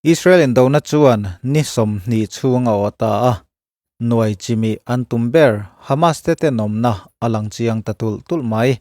Israel indona chuan ni 20 chhung a awh ta a, nuai chimih an tum ber Hamas te tenawmna a lang chiang ta tulh tulh mai.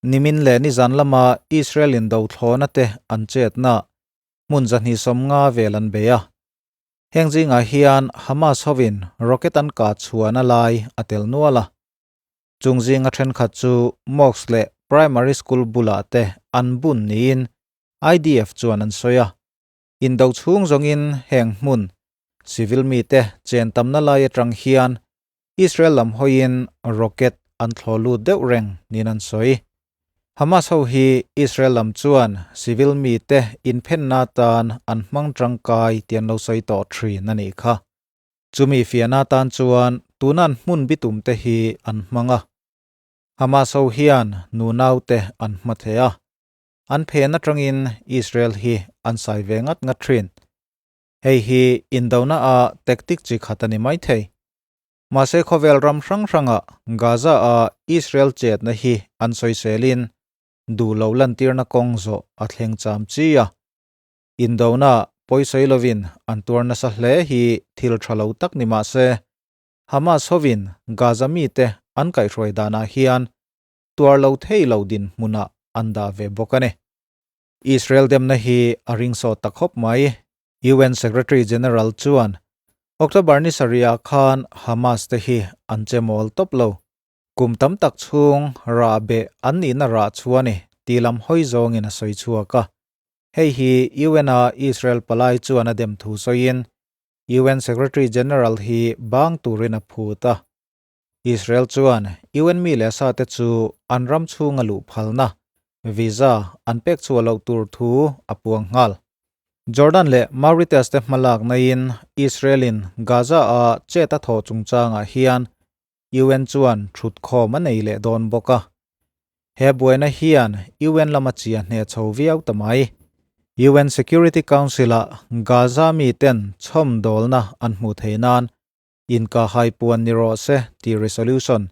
Nimin leh nizan lama Israel indo thlawna te an chetna hmun 250 vel an bei a. Heng zingah hian Hamas hovin rocket an kah chhuahna lai a tel nual a. Chung zinga thenkhat chu mosque leh primary school bulah te an bun niin IDF chuan an sawi a. Indo chhung zawngin heng hmun civil mite chen tamna lai atang hian Israel lam hawiin rocket an thlaw lut deuh reng niin an sawi. Hamas ho hi Israel lam chuan civil mite inphenna atan an hmang tangkai tih an lo sawi tawh thin a nih kha. Chumi fiahna atan chuan tuna an hmun bitum te hi an hmang a. Hamas ho hian nunaute an hma thei a. An phen atangin Israel hi an sai ve ngat ngat thin. Hei hi indona a tactic chi khat a ni mai thei. Mahse khawvel ram hrang hranga Gaza a Israel chetna hi an sawiselin duh lo lantirna kawng zawh a thleng cham chi a. Indona pawisawi lovin an tuar nasa hle hi thil tha lo tak ni mahse Hamas hovin Gaza mite an kaihhruai danah hian tuar lo thei lo dinhmunah an dah ve bawk a ni. Israel demna hi a ring sawt ta khawp mai. UN Secretary General chuan October ni sarihah khan Hamas te hi an che mawl tawp lo. Kum tam tak chhung rah beh an nihna rah chu a ni tih lam hawi zawngin a sawi chhuak a. Hei hi UN-a Israel palai chuan a dem thu sawiin UN Secretary General hi bang turin a phut a. Israel chuan UN mi leh sa te chu an ram chhunga luh phalna, visa, an pek chhuah loh tur thu a puang nghal. Jordan leh Mauritius te hmalak naiin Israel-in Gaza-a chet a thawh chungchangah hian UN chuan thutkhawm a nei leh dawn bawk a. He buaina hian UN lama chia hneh chho viau ta mai. UN Security Council-ah Gaza miten chhawmdawlna an hmuh theih nan Inka hai puan ni rawh se tih resolution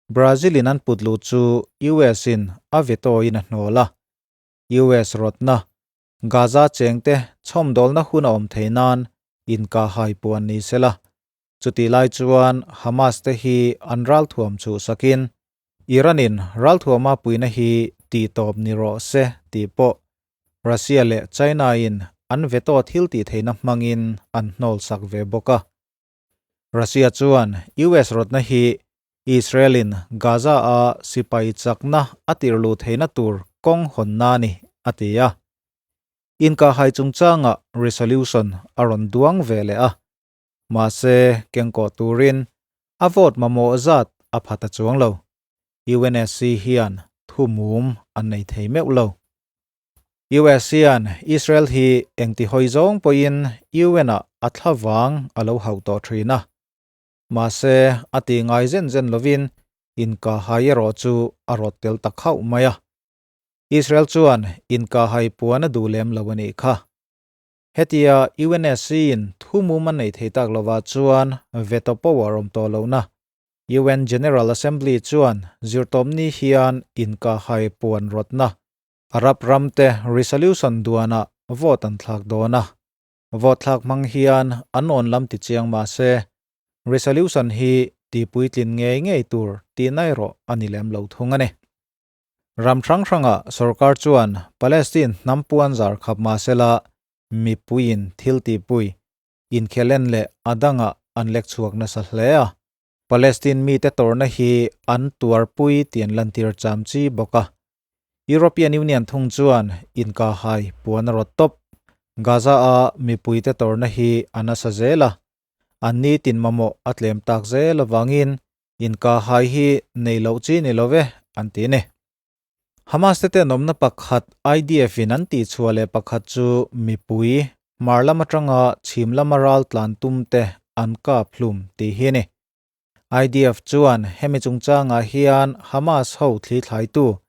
Brazil in an put luh chu US in a veto in a hnawl a. US rawtna Gaza chengte chhawmdawlna hun a awm thei nan inka hai puan ni se la. Chutih lai chuan Hamas te hi an ralthuam chhuh sakin Iran in ralthuama puina hi tih tawp ni rawh se tih pawh Russia leh China in an veto thil tih theihna hmangin an hnawl sak ve bawk a. Russia chuan US rawtna hi Israel-in Gaza-a sipai chakna a tirh luh theihna tur kawng hawnna a ni, a ti a. Inkahhai chungchangah resolution a rawn duang ve leh a. Mahse, kengkawh turin a vote mamawh zat a pha ta chuang lo. UNSC hian thu mum an nei thei meuh lo. US hian Israel hi engti hawi zawng pawhin UN-ah a thla vang a lo hauh tawh thin a. Mahse, a ti ngai zen zen lovin inkahhai erawh chu a rawt tel ta khauh mai a. Israel chuan inkahhai puan a duh lem lo a nih kha. Hetia UNSC-in thu mum a nei thei tak lovah chuan veto power awm tawh lohna UN General Assembly chuan zirtawpni hian inkahhai puan rawtna Arab ramte resolution duanah vote an thlak dawn a. Vote thlak hmang hian an awn lam ti chiang mah se, resolution hi tihpuitlin ngei ngei tur tihna erawh a ni lem lo thung a ni. Ram hrang hrangah sorkar chuan Palestine hnam puan zar khap mah sela mipuiin thil tihpui, inkhelen leh a dangah an lek chhuak nasa hle a. Palestine mite tawrhna hi an tuarpui tih an lantir cham chi bawk a. European Union thung chuan inkahhai puan a rawt tawp. Gaza-a mipuite tawrhna hi a nasa zel a, an nitin mamawh a tlem tak zel avangin inkahhai hi nei loh chi ni lo ve, an ti a ni. Hamas te tenawmna pakhat IDF-in an tihchhuah leh pakhat chu mipui, hmar lam atanga chhim lama ral tlan tum te an kap hlum tih hi a ni. IDF chuan hemi chungchangah hian Hamas ho thli thlaitu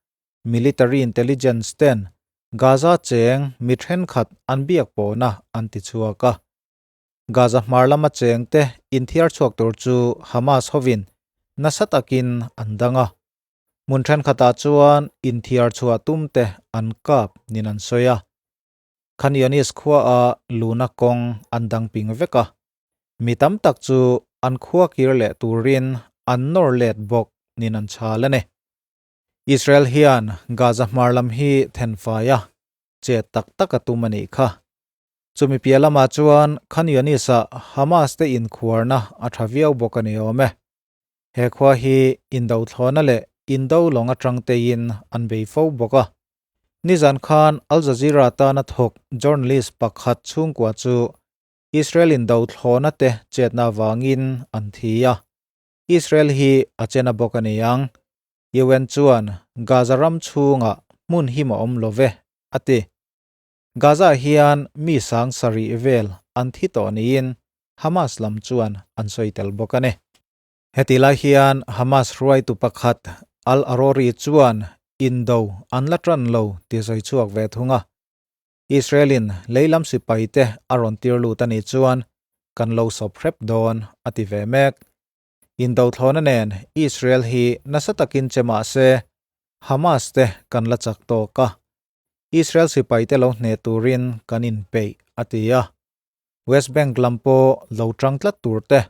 military intelligence ten Gaza cheng mi thenkhat an biak pawhna an ti chhuak a. Gaza hmar lama chengte inthiar chhuak tur chu Hamas hovin nasa takin an dang a. Hmun thenkhatah chuan inthiar chhuah tumte an kap nin an sawi a. Khan Younis khua a luna kawng an dang ping vek a, mi tam tak chu an khua kir leh turin an nawr let bawk nin an chhal a ni. Israel hian Gaza hmar lam hi thenfai a, chet tak tak a tum a nih kha. Chumi piah lamah chuan Khan Younis-ah Hamas te inkhuarna a tha viau bawk a ni awm e. He khua hi indo thlawhna leh indo lawng atang teiin an bei fo bawk a. Nizan khan Al Jazeera tana thawk journalist pakhat chhungkua chu Israel indo thlawhna te chetna avangin an thi a. Israel hi a chena bawk a ni ang. UN chuan Gaza ram chhungah hmun him a awm lo ve, a ti. Gaza hian mi sang sarih vel an thi tawh niin Hamas lam chuan an sawi tel bawk a ni. Heti lai hian Hamas hruaitu pakhat Al-Arouri chuan indo an la tan lo ti sawi chhuak ve thung a. Israel-in leilam sipaite a rawn tir lut a nih chuan kan lo sawp hrep dawn a ti ve mek. Indo thlawhna nen Israel hi nasa takin che mah se Hamas te kan la chak tawk a, Israel sipaite lo hneh turin kan inpeih a ti a. West Bank lam pawh lo tang tlat tur te,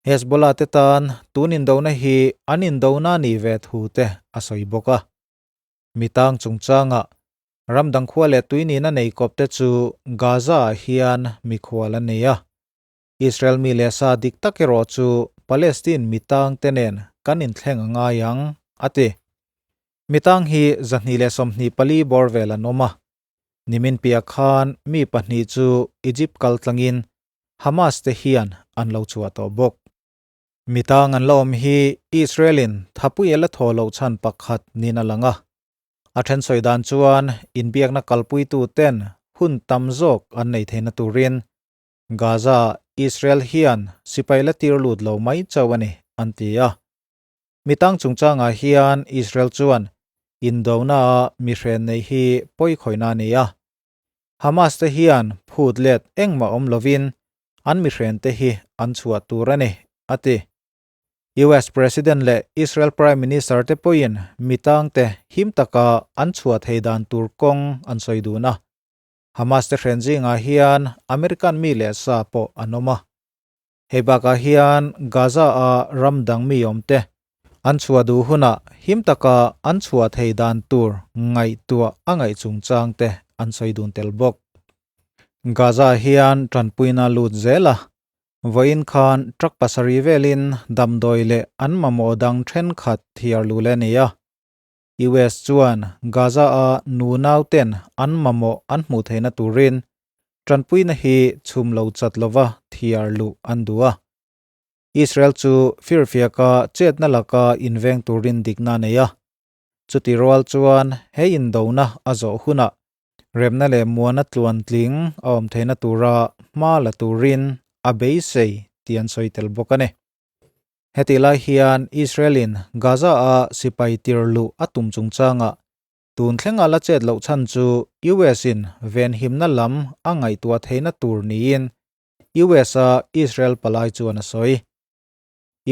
Hezbollah te tan tun indona hi an indona a nih ve thu te a sawi bawk a. Mitang chungchangah ram dang khua leh tui nihna nei kawp te chu Gaza-ah hian mikhual an nei a. Israel mi leh sa dik tak erawh chu Palestine mitang te nen kan inthleng a ngai ang, a ti. Mitang hi 224 bawr vel an awm a. Nimin piah khan mi pahnih chu Egypt kal tlangin Hamas te hian an lo chhuah tawh bawk. Mitang an la awm hi Israel-in thapui a la thaw loh chhan pakhat niin a lang a. A then sawi dan chuan inbiakna kalpuitu ten hun tam zawk an nei theihna turin Gaza Israel hian sipai la tir lut lo mai chauh a ni, an ti a. Mitang chungchangah hian Israel chuan indona-a mihren neih hi pawi khawihna a ni a. Hamas te hian phut let engmah awm lovin an mihren te hi an chhuah tur a ni, a ti. US President leh Israel Prime Minister te pawhin mitangte him taka an chhuah thei dan tur kawng an sawi dun a. Hamas te hren zingah hian American mi leh sa pawh an awm a. Hei bakah hian Gaza-a ram dang mi awmte an chhuah duh hunah him taka an chhuah thei dan tur ngaihtuah a ngaih chungchang te an sawi dun tel bawk. Gaza hian tanpuina lut zel a, vawiin khan truck pasarih velin damdawi leh an mamawh dang thenkhat thiar lu leh a ni a. US chuan Gaza-a nunauten an mamawh an hmuh theihna turin tanpuina hi chhum lo chat lova thiar luh an duh a. Israel chu firfiaka chetna laka inveng turin dikna a nei a. Chuti rual chuan he indona a zawh hunah remna leh muana tluantling a awm theihna tura hma la turin a beisei tih an sawi tel bawk a ni. Hetih lai hian Israel-in Gaza-a sipai tir luh a tum chungchangah tun thlenga la chet loh chhan chu US-in venhimna lam a ngaihtuah theihna tur niin US-a Israel palai chuan a sawi.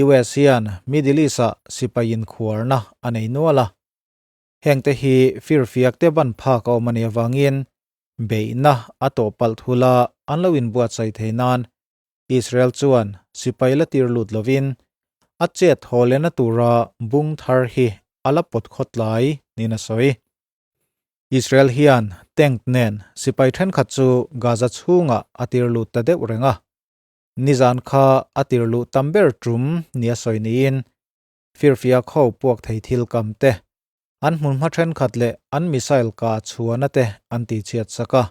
US hian Middle East-ah sipai inkhuarna a nei nual a. Hengte hi firfiak te ban phak a awm a nih avangin beihna a tawh palh thula an lo inbuatsaih thei nan Israel chuan sipai la tir lut lovin a chet haw lehna tura bung thar hi a la pawt khawtlai niin a sawi. Israel hian tank nen sipai thenkhat chu Gaza chhungah a tir lut ta deuh reng a. Nizan kha a tir luh tam ber tum nia sawi niin firfiak ho puak thei thil kam te, an hmunhma thenkhat leh an missile kah chhuahna te an tihchhiat sak a.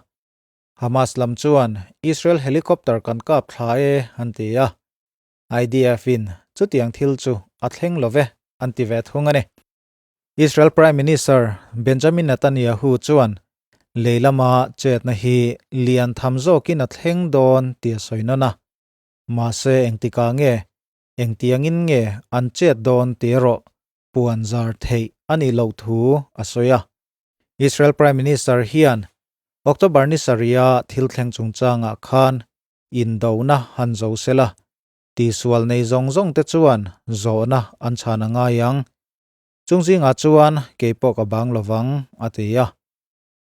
Hamas lam chuan Israel helicopter kan kap thla e an ti a, IDF in chutiang thil chu a thleng lo ve an ti ve thung a ni. Israel Prime Minister Benjamin Netanyahu chuan lei lama chetna hi lian tham zawkin a thleng dawn tih a sawi nawn a, mahse engtikah nge, engtiangin nge an chet dawn tih erawh puan zar theih a nih loh thu a sawi a. Israel Prime Minister hian October ni sarih-a thil thleng chungchangah khan indona han zo sela, tihsual nei zawng zawng te chuan zawhna an chhan a ngai ang. Chung zingah chuan kei pawh ka bang lovang, a ti a.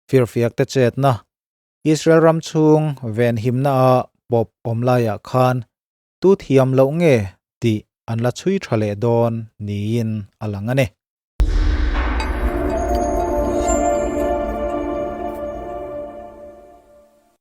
Firfiak te chetna. Israel ram chhung venhimna a pawp awm laiah khan tu thiam loh nge tih an la chhui tha leh dawn niin a lang a ni.